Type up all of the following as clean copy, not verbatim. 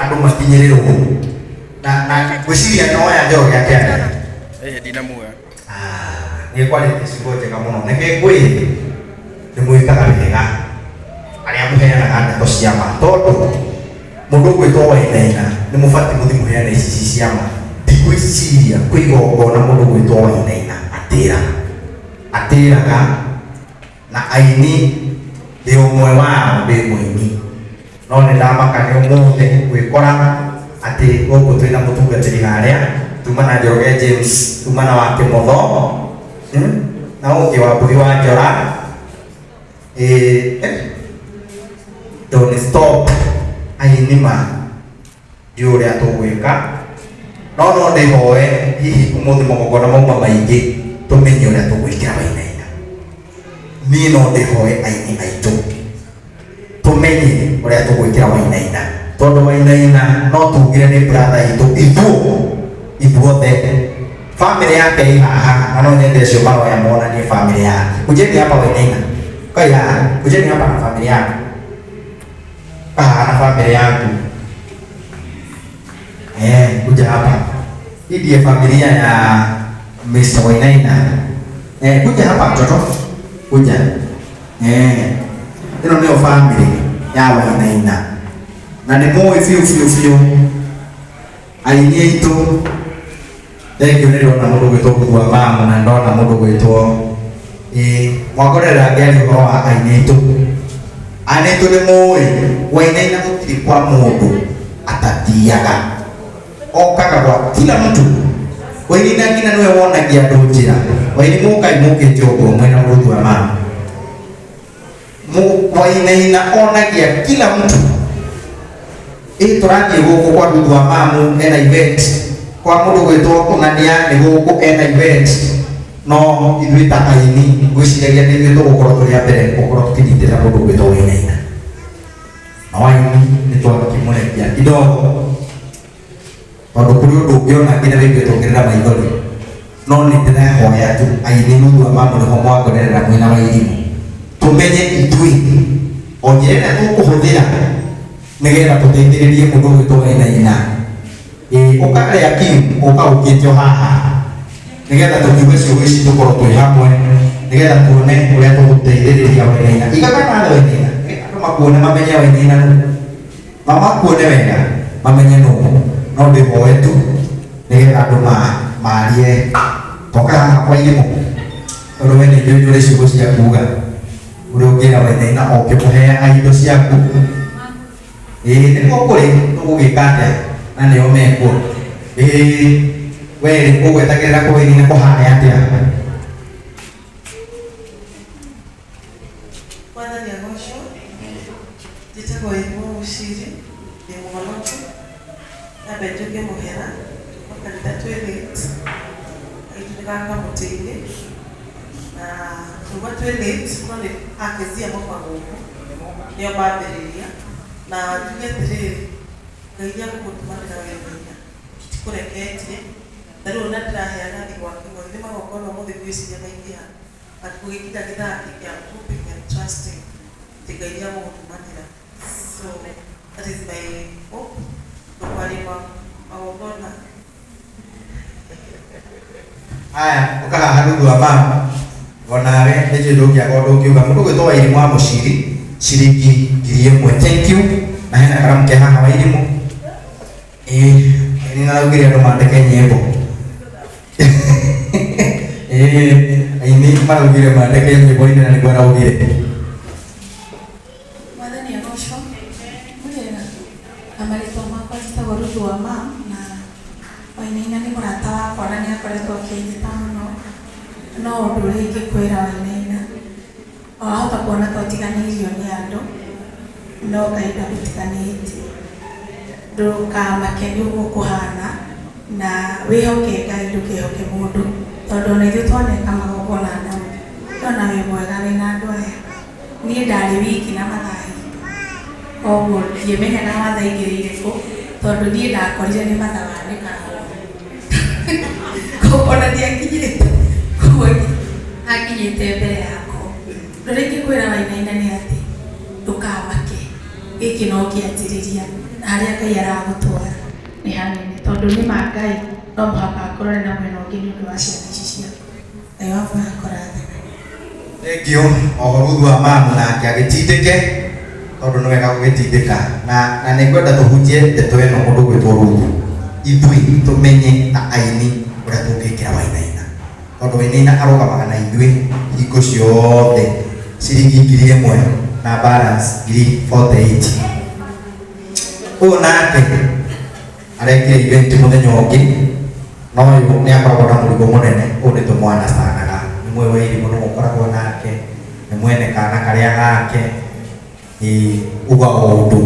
Andũ makinyĩrĩrwo na ngwĩciria no ya Njoroge akĩaria. Ĩhĩ, ndinamuoya. Nĩ kwarĩtie ciugo njega mũno. Reke ngwĩre nĩ mwĩkaga wega arĩa mũheanaga ndeto cia ma, tondũ mũndũ ũgwĩtwo Wainaina nĩ mũbatiĩ mũthiĩ mũheane ici ci cia ma. Ndigwĩciria kwĩ igongona mũndũ ũgwĩtwo Wainaina atĩraga atĩraga na aini ndĩ ũmwe wao, ndĩ mũini, no nĩ ndamaka nĩ ũmũthĩ gwĩkora atĩ gũkũ twĩna mũtungatĩri harĩa tuma na Njoroge James, tuma na wa Kĩmotho, Na ũngĩ wa Mbũri wa Njora, don't stop aini ma ndiũĩ ũrĩa tũgwĩka, no no ndĩhoe hihi ũmũthĩ magongona mauma maingĩ tũmenye ũrĩa tũgwĩkĩra Wainaina. Niĩ no ndĩhoe aini aitũ tũmenye ũrĩa tũgwĩkĩra Wainaina, tondũ Wainaina no tugire nĩ brother itũ ithuothe. Family yake ĩ haha na no nyende acio maroya monanie family yake. Kujeni hapa Wainaina, kai haha, kujeni hapa na family yako, haha na family yaku. Kuja hapa. Hii ndiye familia ya Mr. Wainaina. Kuja hapa mtoto. Kuja. Ĩno nĩyo family ya Wainaina. Na nĩ mũĩ biũ biũ biũ aini aitũ. Thank you, nĩ ndĩrona mũndũ gwĩtwo Ruthu wa Mamu na ndona mũndũ gwĩtwo mwakorera ngĩaria ũhoro wa aini aitũ. Aini aitũ nĩ mũĩ Wainaina gũtirĩ kwa mũndũ atathiaga, okaga gwa kila mtu. Wainaina nginya nĩwe wonagia andũ njĩra. Waini mũkai mũkĩte ũguo mwĩna Ruthu wa Mamu. Wainaina onagia kila mtu. Ĩ tũrathiĩ gũkũ kwa Ruthu wa Mamu ena event, kwa mũndũ gwĩtwo Kũng'ania nĩ gũkũ ena event, no ithuĩ ta aini ngwĩciragia nĩ ithuĩ tũgũkorwo tũrĩ a mbere gũkorwo tũkĩnyitĩrĩra mũndũ gwĩtwo Wainaina. No aini nĩ twakĩmũrekia kidogo, tondũ kũrĩ ũndũ ũngĩona nginya wĩigue tuongerera maithori, no nĩ ndĩrehoya tu aini Ruthu wa Mamu nĩho mwangorerera mwĩna wa irimũ, tũmenye ithuĩ o njĩra ĩrĩa tũkũhũthĩra nĩgetha tũteithĩrĩrie mũndũ ũgwĩtwo Wainaina. Ĩ ũkarĩa kiu ũka ũkĩte o haha nĩgetha tũkiuge ciugo ici tũkorwo twĩ hamwe nĩgetha tuone ũrĩa tũgũteithĩrĩria Wainaina. Igaga nathĩ Wainaina, andũ makuone mamenye Wainaina nũ, mamakuone wega mamenye nũ. No ndĩhoe tu nĩgetha andũ marie toka haha kwa irimũ, tondũ we nĩ njũĩ ũrĩ ciugo cia kuga ũrĩa ũngĩra Wainaina ũkĩmũheaga indo ciaku. Ĩĩ nĩkuo kũrĩ tũgũgĩka atĩa na nĩo mekuo. Ĩĩ we rĩ ũgwetagĩrĩra kwa Wainaina kũhane atĩa? Mwathani agocwo. Njĩtagwo Irimũ Mũciri, ndĩ mũhonoku. Nyambe njuge mũhera, tuma kanitha twĩ late, gaitũ nĩ ga kamũtĩ-inĩ, na tuma twĩ late no nĩ akezia mauma gũkũ nĩo mambĩrĩria. Na njuge atĩrĩrĩ, Ngai nĩ egũgũtũmanĩra Wainaina, tũtikũreketie. Ta rĩu ona ndĩraheana thiĩ gwa Kĩng'ori, nĩ magongona ũmũthĩ ngwĩciria maingĩha, but gũgĩkinya gĩthaa kĩngĩ I'm hoping and trusting atĩ Ngai nĩ egũgũtũmanĩra. So that is my hope. Ndũkwaria magongona. Haya, ũka haha Ruthu wa Mamu, onawe nĩ njũĩ ndũngĩaga ũndũ ũngiuga. Mũndũ ũgwĩtwo Wairimũ wa Mũciri, ciringi 1000. Thank you. Na hena karamu ke haha Wairimũ. Ĩĩ, nĩ naraugire andũ mandĩke nyĩmbo. Ĩĩ, aini maraugire mandĩke nyĩmbo ine na nĩguo araugire. Mwathani agocwo. Mũrĩega. Na marĩtwa makwa njĩtagwo Ruthu wa Mam, na Wainaina nĩ mũrata wakwa na nĩ akoretwo akĩnyita mũno. No ũndũ ũrĩa ingĩkwĩra Wainaina, wahota kuona ta ũtiganĩirio nĩ andũ, no Ngai ndagũtiganĩirie. Ndũkamake nĩ ũguo kũhana, na wĩhoke Ngai ndũkehoke mũndũ, tondũ ona ithuĩ twaneka magongona Daudi, ndona wĩ mwega wĩna andũ aya. Niĩ ndarĩ wiki na mathaa hinga, koguo ndiĩmenyaga watho aingĩrĩire kũ, tondũ niĩ ndakorire nĩ mathaa wanĩkagwo, koguo ona ndiakinyĩte, koguo akinyĩte mbere yakwa. Ũndũ ũrĩa ingĩkwĩra Wainaina nĩ atĩ ndũkamake, gĩkĩ no kĩanjĩrĩria. Na harĩa Ngai aragũtwara nĩ hanene, tondũ nĩ ma Ngai no mũhaka akorane na mwena ũngĩ nĩ ũndũ wa ciana ici ciaku. Ngai wakwa akũrathime. Thank you. Oho Ruthu wa mamu nake agĩtindĩke tondũ nĩ wega gũgĩtindĩka na nĩ ngwenda tũhunjie ndeto ĩno mũndũ gwĩtwo Ruthu, ithuĩ tũmenye ta aini ũrĩa tũngĩkĩra Wainaina, tondũ Wainaina arũgamaga na ithuĩ hingo ciothe. Ciringi 1000 na balance 48,000. Ũyũ nake arekire event mũthenya ũngĩ, no ũyũ nĩ akoragwo na mũrigo mũnene. Ũyũ nĩ tũmwanacanaga, nĩ mwe wa irimũ nĩ mũkoragwo nake, nĩ mwene kana karĩa gake ĩ uga o ũndũ.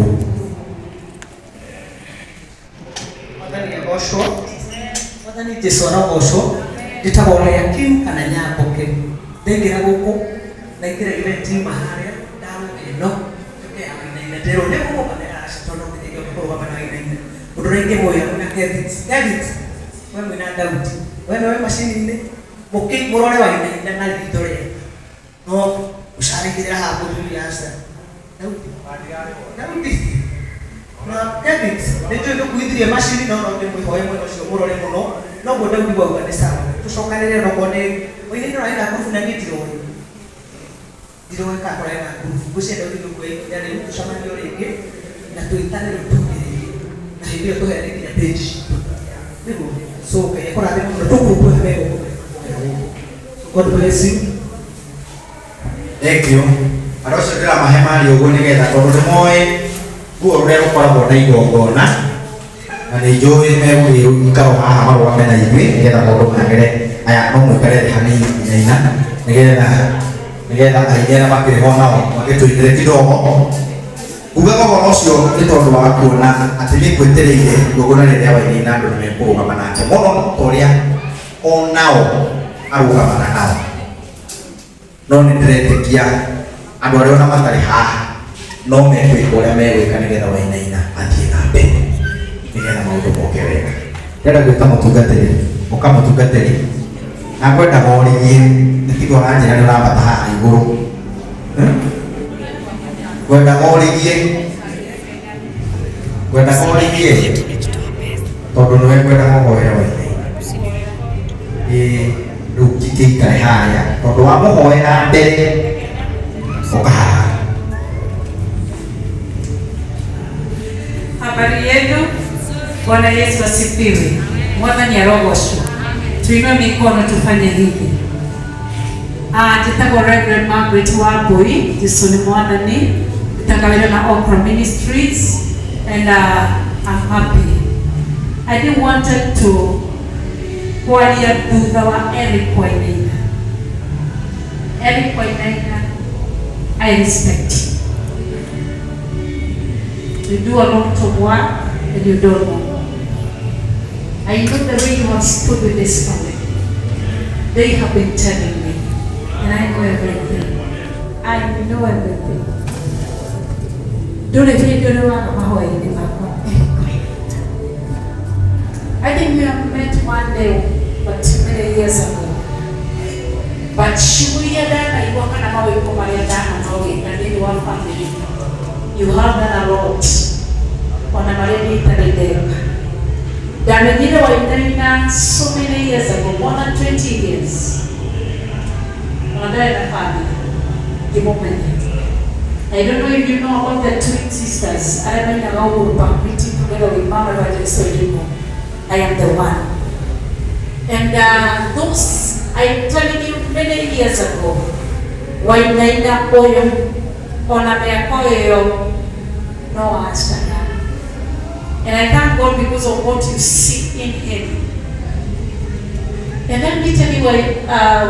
Mwathani agocwo. Mwathani Jesu arogocwo. Njĩtagwo Leakiu kana Nyamboke. Ndaingĩra gũkũ, ndaingĩra event yuma harĩa, ndarũga ĩno nduĩke ya Wainaina, ndĩrwo nĩ gũkũ kana aca, tondũ no nginya ingĩoka kũrũgama na Wainaina. Ũndũ ũrĩa ingĩmwĩra na Kevin, Kevin, we mwĩna Daudi, we nĩwe macini-inĩ, mũrore Wainaina na ritho rĩega, no ũcarĩkĩrĩra haha mũthuri, aca. Daudi, Daudi na Kevin, nĩ njũĩ ndũkuithirie macini, no ndĩmwĩhoe mwena ũcio mũrore mũno. Noguo Daudi wauga nĩ sawa, tũcokanĩrĩre nokorwo nĩ Wainaina ũrarĩ na ngurubu, na niĩ ndiroĩ kana kũrarĩ na ngurubu. Ngwĩciria Daudi nĩ ũkuoya ikinya rĩu, tũcemanie o rĩngĩ na twĩtane rĩu tugĩrĩrie, na hĩndĩ ĩyo tũheane nginya page citũ nĩguo. So Ngai akũrathime mũno, tũkũngũĩra me gũkũ gũkũ. God bless you. Thank you. Andũ acio ndĩramahe mari ũguo nĩgetha, tondũ nĩ moĩ ruo rũrĩa rũkoragwo na igongona, na nĩ njũĩ megũgĩikaro haha marũgame na ithuĩ nĩgetha maũndũ magĩre. Aya, no mũikare thĩ hanini nyaina nĩgetha aini arĩa makĩrĩ ho nao magĩtũinĩre kidogo. Ugaga ũhoro ũcio nĩ tondũ wa kuona atĩ nĩ ngwĩtĩrĩire igongona rĩrĩa Wainaina, andũ nĩ mekũrũgama nake mũno ta ũrĩa onao arũgamaga nao, no nĩ ndĩretĩkia andũ arĩa ona matarĩ haha no mekwĩka ũrĩa megwĩka nĩgetha Wainaina athiĩ na mbere, nĩgetha maũndũ moke wega. Ndĩrenda gwĩta mũtungatĩri, ũka mũtungatĩri, na ngwendaga ũrigie, nĩ tiga ũranjĩra nĩ ũrambata haha igũrũ. Eh? Ngwendaga ũrigie, ngwendaga ũrigie tondũ nĩwe ngwendaga ũhoere Wainaina. Ĩĩ, rĩu kĩikare harĩa tondũ wamũhoera mbere, ũka haha. Habari yenu? Bwana Yesu asifiwe. Mwathani arogocwo. Tuinue mikono tufanye hivi. Ah, njĩtagwo Reverend Margaret Wambui, Jesu nĩ Mwathani. Ndutaga wĩra na Okra Ministries and I'm happy. I didn't wanted to kwaria thutha wa Eric Wainaina. Eric Wainaina, I respect you. You do a lot of work and you don't know. I know the way you have stood with this family. They have been telling me, and I know everything. I know everything. Ndũrĩ hĩndĩ ũrĩ waga mahoya-inĩ makwa, Eric Wainaina. I think we have met one day, but many years ago. But ciugo iria ndanaigua kana mawĩko marĩa ndanona ũgĩka thĩinĩ wa family, you have done a lot. Ona marĩa niĩ itarĩ ndeka. Ndamenyire Wainaina so many years ago, more than 20 years. Ona ndarĩ na family, ngĩmũmenya. I don't know if you know about the twin sisters. Arĩa mainaga Uhuru Park meeting together with Mama Evangelist Ojimu. I am the one. And those, I'm telling you, many years ago, Wainaina ũyũ, ona mĩaka ĩyo, no acaga. And I thank God because of what you see in him. And let me tell you why,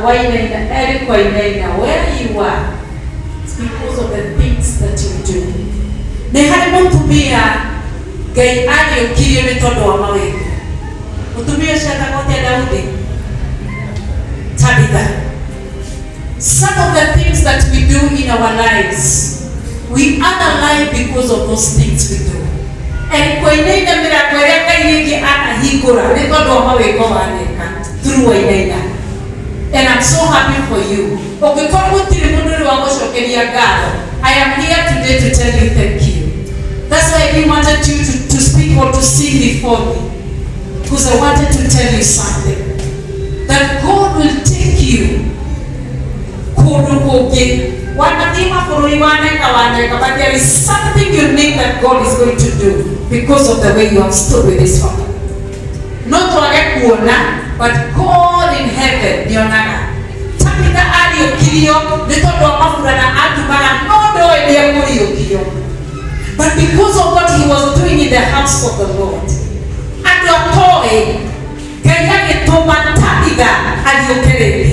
Wainaina, Eric Wainaina, where you are, it's because of the things that you do. Nĩ harĩ mũtumia Ngai ariũkirie nĩ tondũ wa mawĩko. Mũtumia ũcio etagwo atĩa, Daudi? Tabitha. Some of the things that we do in our lives, we are alive because of those things we do. And Wainaina, mĩrango ĩrĩa Ngai rĩngĩ anahingũra nĩ tondũ wa mawĩko waneka through Wainaina. And I'm so happy for you. Ũngĩkorwo gũtirĩ mũndũ ũrĩ wa gũcokeria ngatho, I am here today to tell you thank you. That's why we wanted you to before me because I wanted to tell you something, that God will take you kũndũ kũngĩ. Wanathiĩ mabũrũri, waneka waneka, but there is something unique that God is going to do because of the way you have stood with this family. No twage kuona, but God in heaven nĩonaga. Tabitha ariũkirio nĩ tondũ wa maburana atumaga, no ndoĩ nĩ ekũriũkio, but because of what he was doing in the house of the Lord, andũ atoĩ, Ngai agĩtũma Tabitha ariũke rĩngĩ.